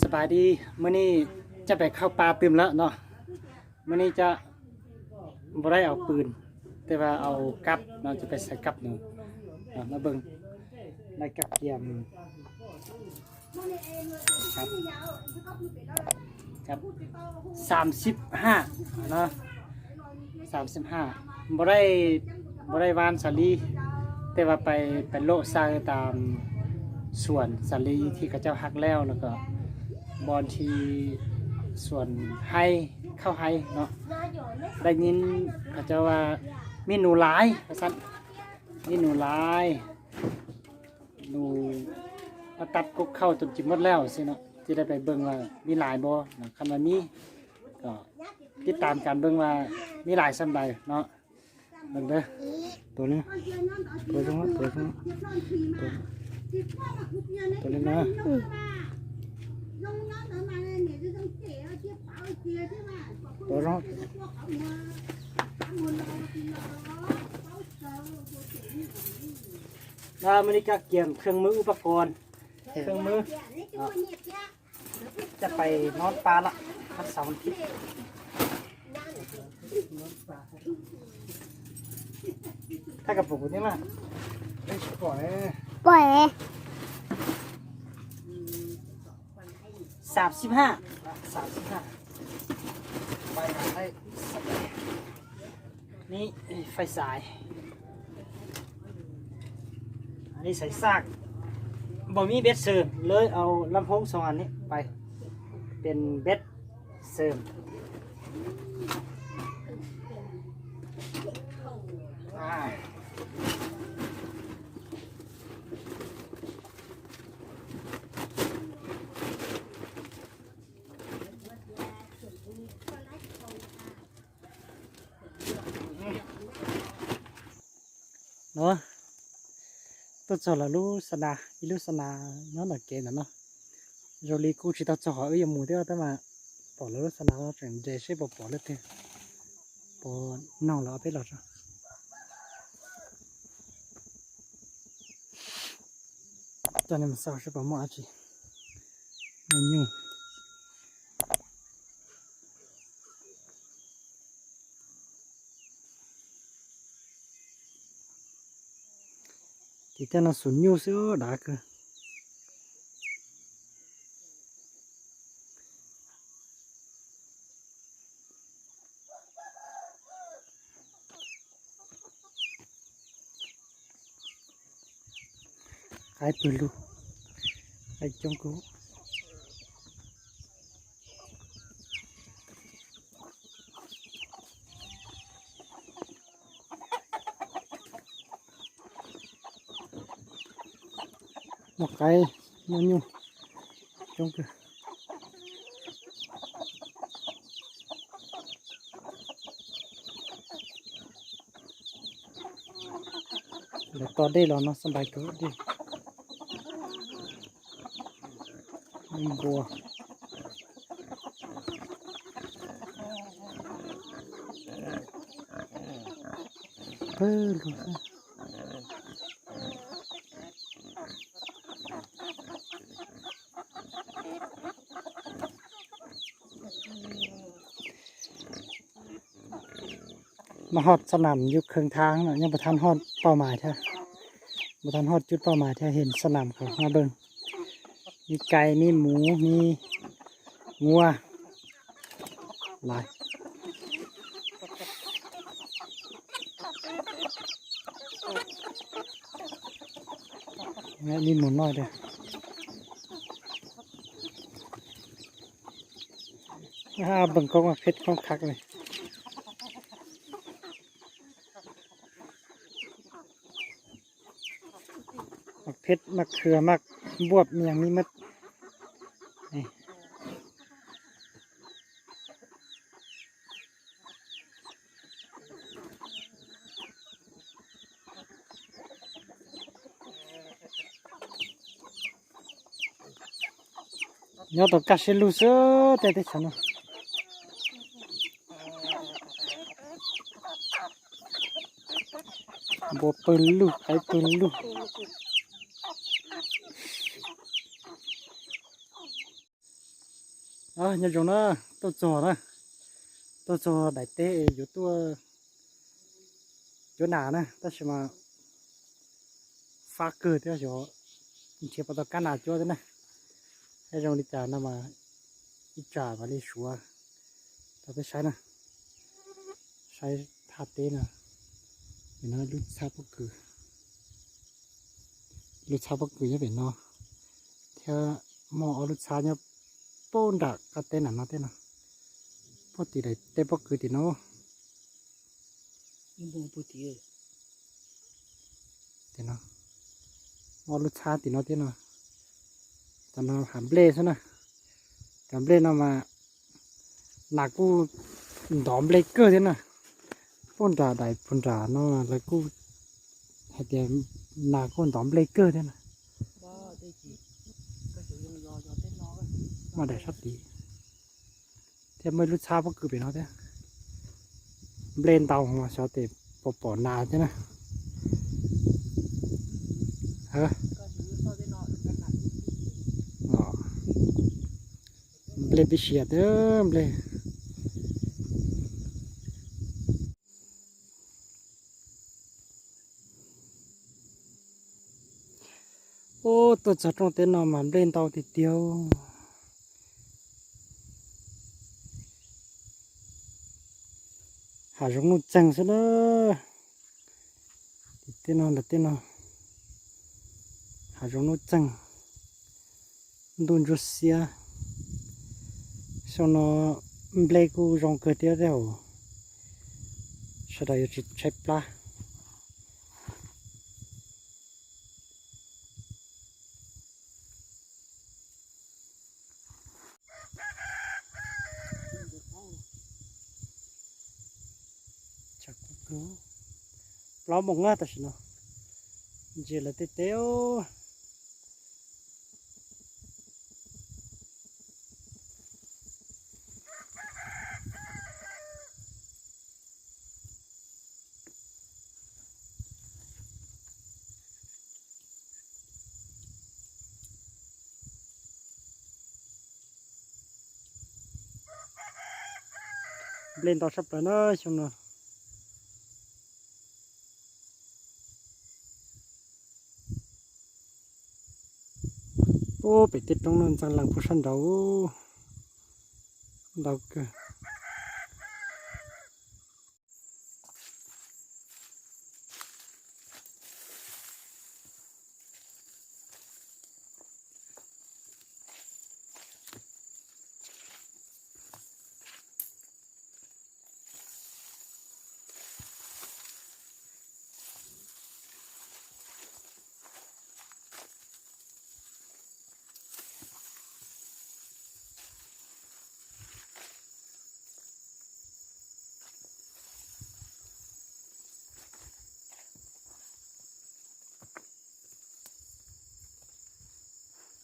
สบายดี Mus ni coj pem khau pa twm lawm no. Mus ni coj npua daib au pw, tej vas au kab no coj pem xaiv kab nws. Nab beej, daib kab kiam, kab xaam sib haj no, xaam sib haj, npua daib, npua daib vaab xav li, tej vas pais, pais lom xaw tam xuam xav li thiab koj coj haj lawm no ko, npua thi xuam haib, khauj haib no. Daib nyib koj coj vas, mib nus laiv, mib nus laiv, nus tab kub khauj tus tsis muab lawm xwb no, cia li pais beej vas mib laiv npua no, kham vas mib, kom tib tam kam beej vas mib laiv xab ntais no. Tus li, tus zoo, tus zoo, tus li no. Tus zoo. Mus li coj kiam khee mwb ub pab koos, khee mwb. Coj pais nov pa lawm, nov xaus thiab. Thaj kab pum kuv thiab mas. Pom. Xaam sib haj, xaam sib haj. Ni fais xaiv. Ni xaiv xaj. Npua mib npeb xwm, lawv au lab hoob xoo ni pais. Pes npeb xwm. No, tuaj txog lawv lub xa nas, ib lub xa nas nyob ntawm kev ntawm no. Zoo li kuj tsis tau txog qhov wb yuav mus thiab tab mas pom lawv lub xa nas no tseem nres seb puas pom leej twg, puas noog lawv ob peb los tso. Coj nej mus xauj seb puas muaj dab tsi. Muaj nyuj. Tim tej no xum nyuj xwb dav kawg. Qaib pw lug, qaib coob kub. Muaj qaib, muaj nyuj, coob kawg. Lawv tos dej los no xab npais kawg dej. Npua pawg lug xwb. Mas hoj xa nam yus kheev thaab no, nyob puas thaab hoj pauj mais thiab, puas thaab hoj cub pauj mais thiab, heev xa nam khaus haj beej, me kais me muv me nguav lais. Me mus no tiag. Beej koob mas pheb koob khab li. Mas pheb mas khw mas npuaj me nyuag mib mab. Nyob tau kaj siab lug xwb tej teb chaws no. Npua pawg lug, qaib pawg lug. Nyob zoo na, tuaj txog na, tuaj txog daim teb yuav tuaj cuab nas na, tab sis mas fab kawg thiab xyov nrhiav puas tau kab nas cuab thiab na. Nyob zoo li cas no mas ib tsam mam li suav rau peb saib na. Saib thaj teb no, pem no lub txhab pob kws, lub txhab pob kws nyob pem no, thiab muaj ob lub txhab nyob puag nram qab teb nram no thiab no, puag tim daim teb pob kws tim no. Tim no, ob lub txhab tim no thiab no. Tam no hav nplej xwb na, cov nplej no mas nas kuj ntov nplej kawg thiab na. Puag nram daim puag nram no lawv kuj hais tias nas kuj ntov nplej kawg thiab na. Muaj daim sab tid thiab muaj ib lub txhab pob kws pem no thiab. Nplej ntau mas xyov tes puas pom nas thiab na. Nplej tib si tiag nplej. Ub, tuaj txog rooj teb no mas nplej ntau tiag tiag. Hav zoov nuj txeeg xwb na. Tim tej no ntawm tej no hav zoov nuj txeeg, ntuj ntsuab xiab. Xyoo no nplej kuj zoo kawg thiab tej hauv, sawv daws yuav tsis tshaib plab. Plaub moos na tam sim no, ntsia lawv tej teb. Nplej ntau tshaj plaws na xyoo no. Ub, pem tej roob no ntxeev lees puag sab nraud ntau kawg.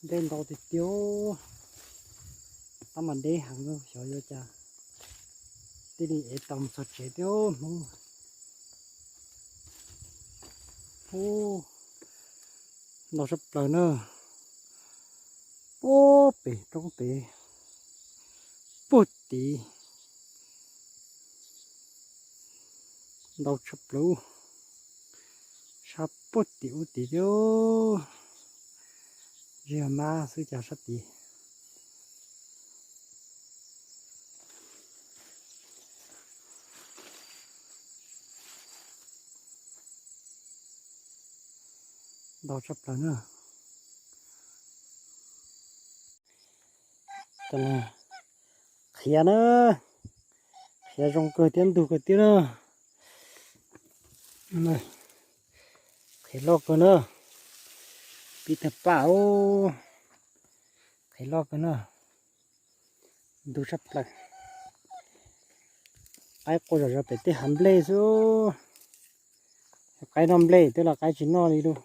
Deb ntau tiag tiag. Tab mas deb heev, xyov yuav cas tij li ev tau mus txog tsev thiab Hmoob. Ub, ntau tshaj plaws na. Puag pem roob pem, puag tid, ntau tshaj plaws. Sab puag tim ub tid thiab, yog mab xwb cas sab tid. Ntau tshaj plaws na. Qhiav na, qhiav zoo kawg thiab ntug kawg thiab na. Qhiav loj kawg na, pib tawg paj. Qhiav loj kawg na, ntug tshaj plaws. Qaib quaj zom zaws pem tej hav nplej xwb. Qaib noj nplej twb los qaib tsis noj li lawm.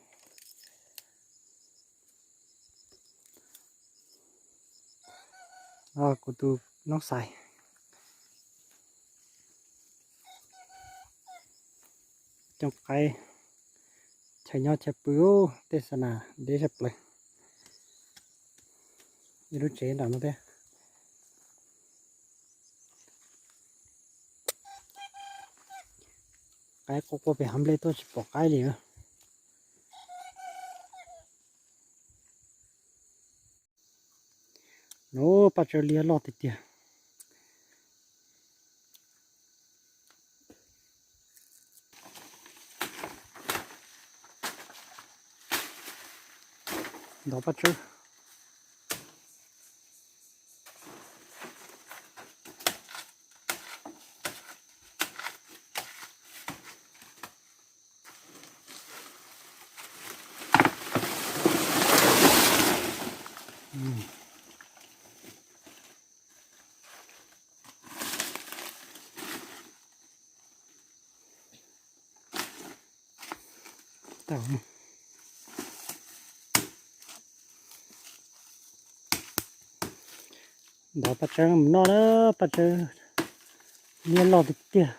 Kuv tus noob xais coj qaib chaw nyob chaw pw, tej xa nas deb tshaj plaws. Ib lub tsev nram no thiab. Qaib qua qua pem hav nplej tuaj tsis pom qaib li. Nov, paj tsawb liab loj tiag tiag. Ntov paj tsawb. Ntov paj tsawb mus noj na, paj tsawb liab loj tiag tiag.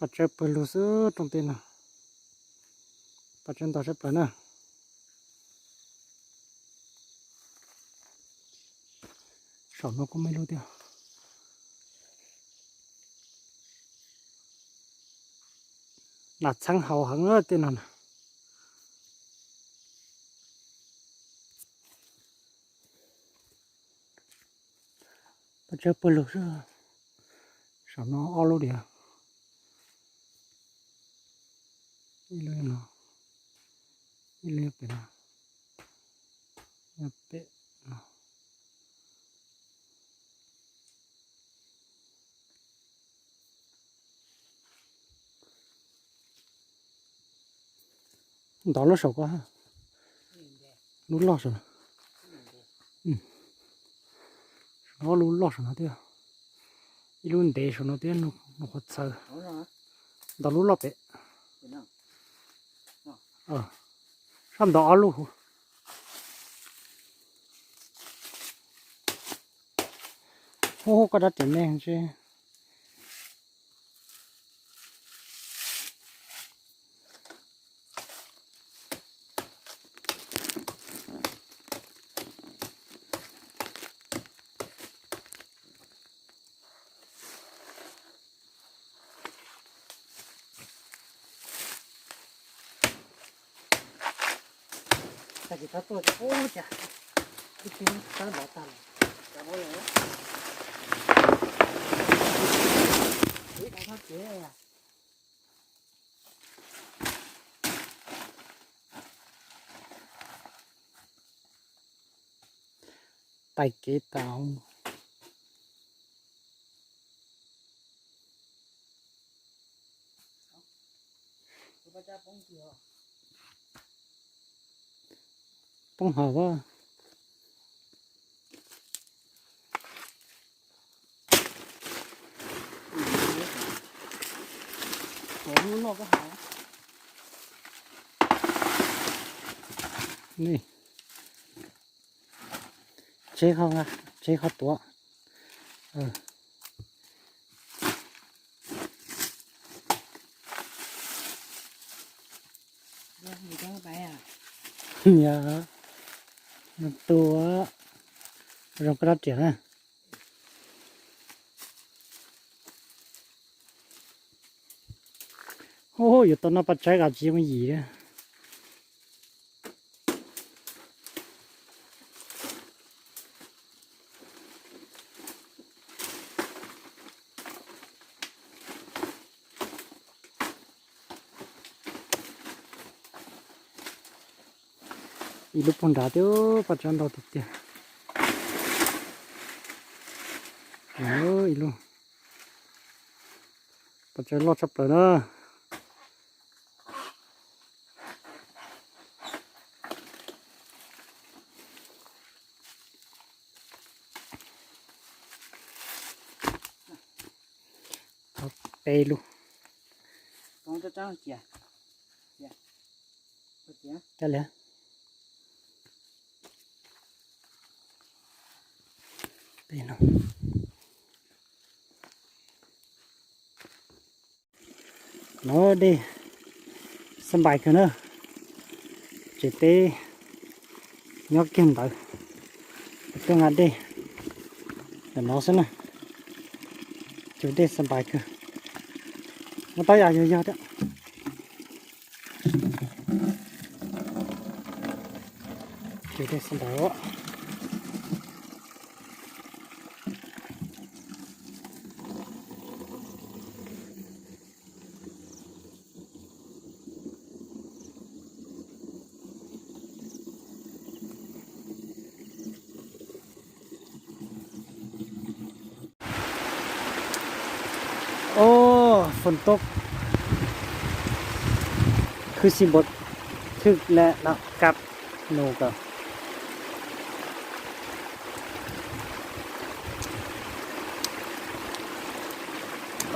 Paj tsawb pawg lug xwb rooj tej no. Paj tsawb ntau sab plaws na. Saum no kuj muaj ib lub thiab. Nas txheeb haus heev tej no na. Paj tsawb pawg lug xwb. Saum no ob lub diam. Ib lub no, ib lub pem no, pem no. Ntov lub saum ko, lub loj saum no. Ob lub loj saum no thiab. Ib lub ntev saum no thiab, nws qhuav txhaws. Ntov lub loj pem. Sab ntov ob lub. Hu hu koj rab riam me tsi. Tag kis tab tuaj ces ub cas ib tug tab nrov tag lawm. Tais kev tau. Poob hauv. Tseb qhov, tseb qhov tuav. Yog, tua zoo koj rab riam na. Hu, yuav tau noj paj tsawb kom tsis yooj yim li. Ib lub puag nrad thiab, paj tsawb ntau tiag tiag. Ib lub, paj tsawb loj tshaj plaws na. Peb lub. Cov liag. No dej xab npais kawg na, tsev teb nyob kiag ntawd, tuaj nqa dej ntawm no xwb na. Cug dej xab npais kawg, muab taub yas yog yog thiab. Cug dej xab npais os. Ôh, phôn tốc, khwv xim npaum thwj lawm no, kab nus kom.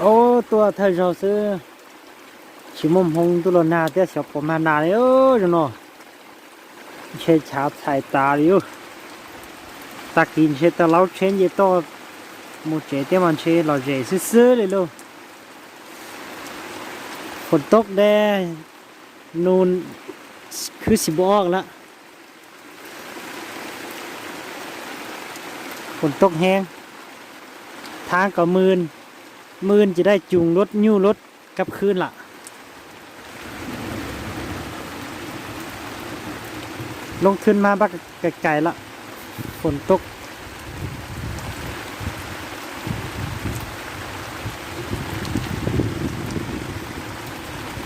Ôh, tuaj thawj zaug xwb, tsis muaj hmoo, ntuj los nag thiab xyov puas mag nas li zoo no. Ntshe chav txhais tas li. Tag kis ntshe tau laub tsheb nce toj mus tsev thiab mas ntshe lom zem xwb xwb li lauj. Phôn tốc dej, nus khwv xim npaum ob lawm. Phôn tốc heev, tháng có mưa, mưa chỉ đây chuồng lốt nhu lốt cắp khướn lạ. Lông Thưn mas bắt cày cày lắm. Phôn tốc.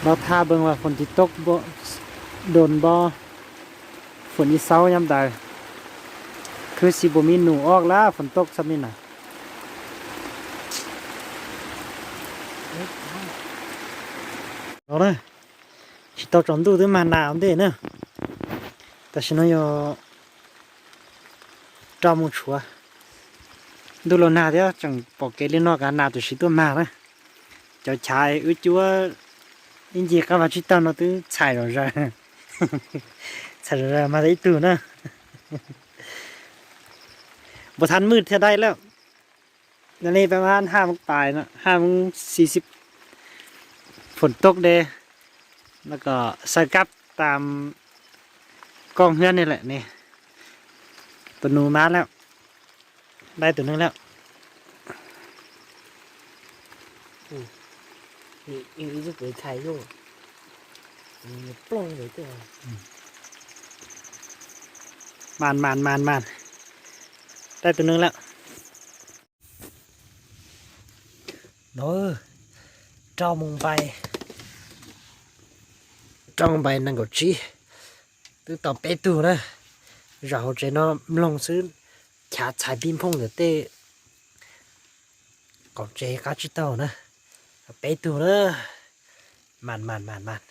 Nó tha bơng là phôn ti tốc bo, đồn bo, phôn ib sáu nhóm đời. Khwv xim npaum mi nus ob lawm, phôn tốc xab mi na. Tsis tau tsaus ntuj twb mag nas ua ntej na. Tam sim no yog rau moos tshuav, ntuj los nag thiab tseem pom kev li no kav nas tam sim tuaj mag na. Cov chav wb cuab ib ncig qab vag tsib taug no twb txhais zom zaws, txhais zom zaws mag tau ib tug na. Npaum thav mwj thiaj dai lawm. Nws li peb mas haj moos pais no, haj moos xis xib, phôn tốc dej, nó có sơ cấp tam koj hwb ne lawm ne. Tus nus mab lawm, dai tus neeg lawm. Mas mas mas mas, dai tus neeg lawm. No, rau moos pais, rau moos pais nees nkaum tsib, twb tau peb tug na. Zaum hauv tsev no mloog xwb, chav txhais pib phooj ntawm tej qaum tsev qab tsib taug na. Peb tug na, mas mas mas mas.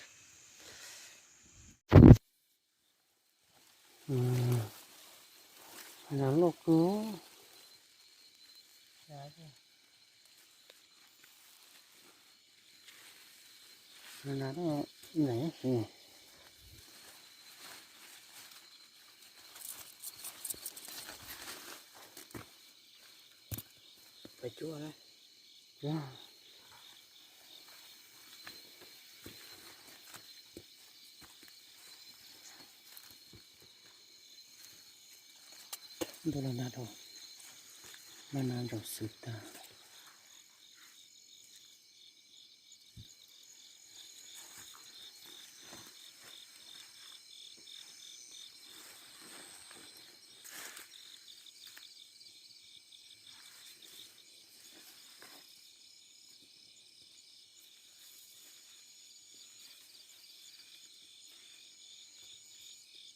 Loj kawg. Ntuj los nag dhau, mas nas ntsaum xwb tag.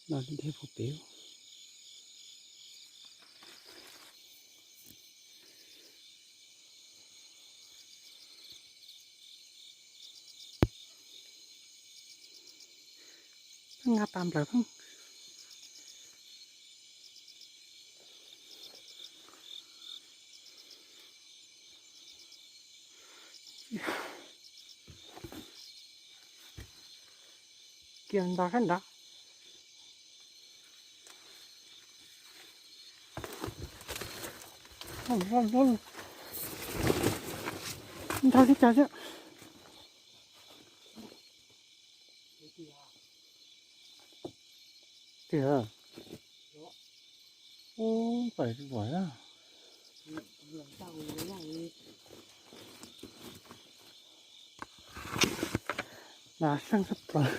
No thiab pem. Pheej nqa pas nplawm pheej. Ntog sab nrad. Ntog li cas thiab. Tiag. Ub, pais vuam na. Nas seej sab plaws.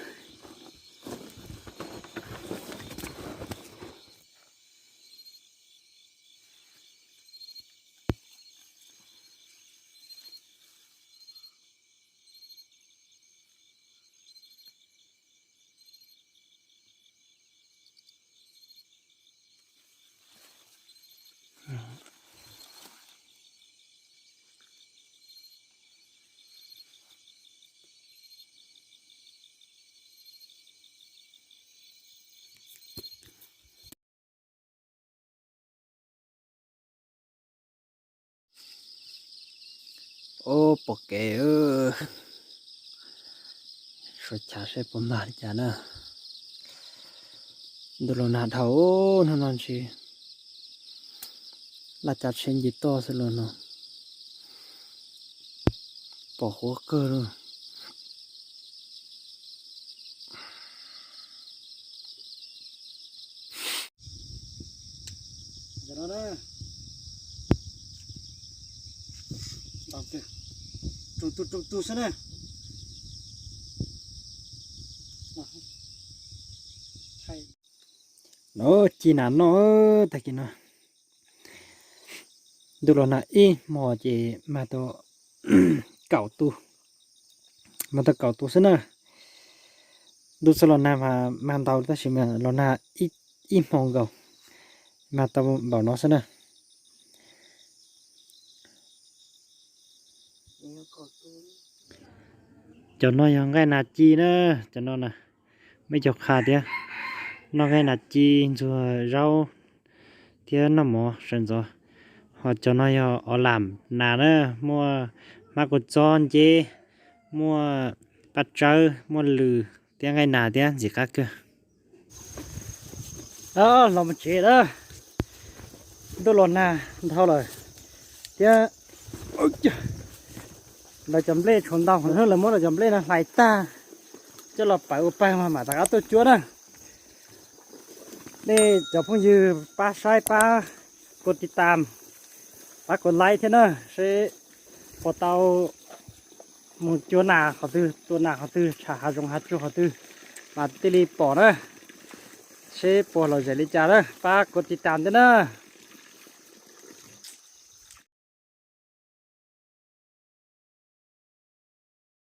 Ub, pom kev, suav chav seb puas mag li cas na. Ntuj los nag dhau, hnub no ntshe laj cav tsheb nce toj xwb los no, pom huab kawg lawm. Tug tug tug tug xwb na. No ci nas noj tag kis no. Ntuj los nag ib hmo ces mag tau kaum tus, mag tau kaum tus xwb na. Ntuj txog los nag mas mag ntau tab sis mas los nag ib hmo nkaus mag tau npaum no xwb na. Cov no yog nqaij nas ci na, cov no na, muaj ib co qha thiab. Noj nqaij nas ci ntxuag zaub thiab noj mov sawv ntxov. Ho cov no yog os lam nas na, muaj hmab kua txob nceb, muaj paj tsawb, muaj lws thiab nqaij nas thiab ntxim qab kawg. Los mus tsev lawm, ntuj los nag dhau lawm thiab. Lawv cov nplej tshuav ntau, lawv muab lawv cov nplej no hlais tag coj los pawv ua pawg mas mam rov qab tuaj cuab na. Nej cov phooj ywg pab saib pab kuv tiv tam, pab kuv like thiab na, seb puas tau mus cuab nas qhov twg, tua nas qhov twg, tsham hav zoov hav tsuag qhov twg mas thiaj li pom na, seb puas lom zem li cas na, pab kuv tiv tam thiab na.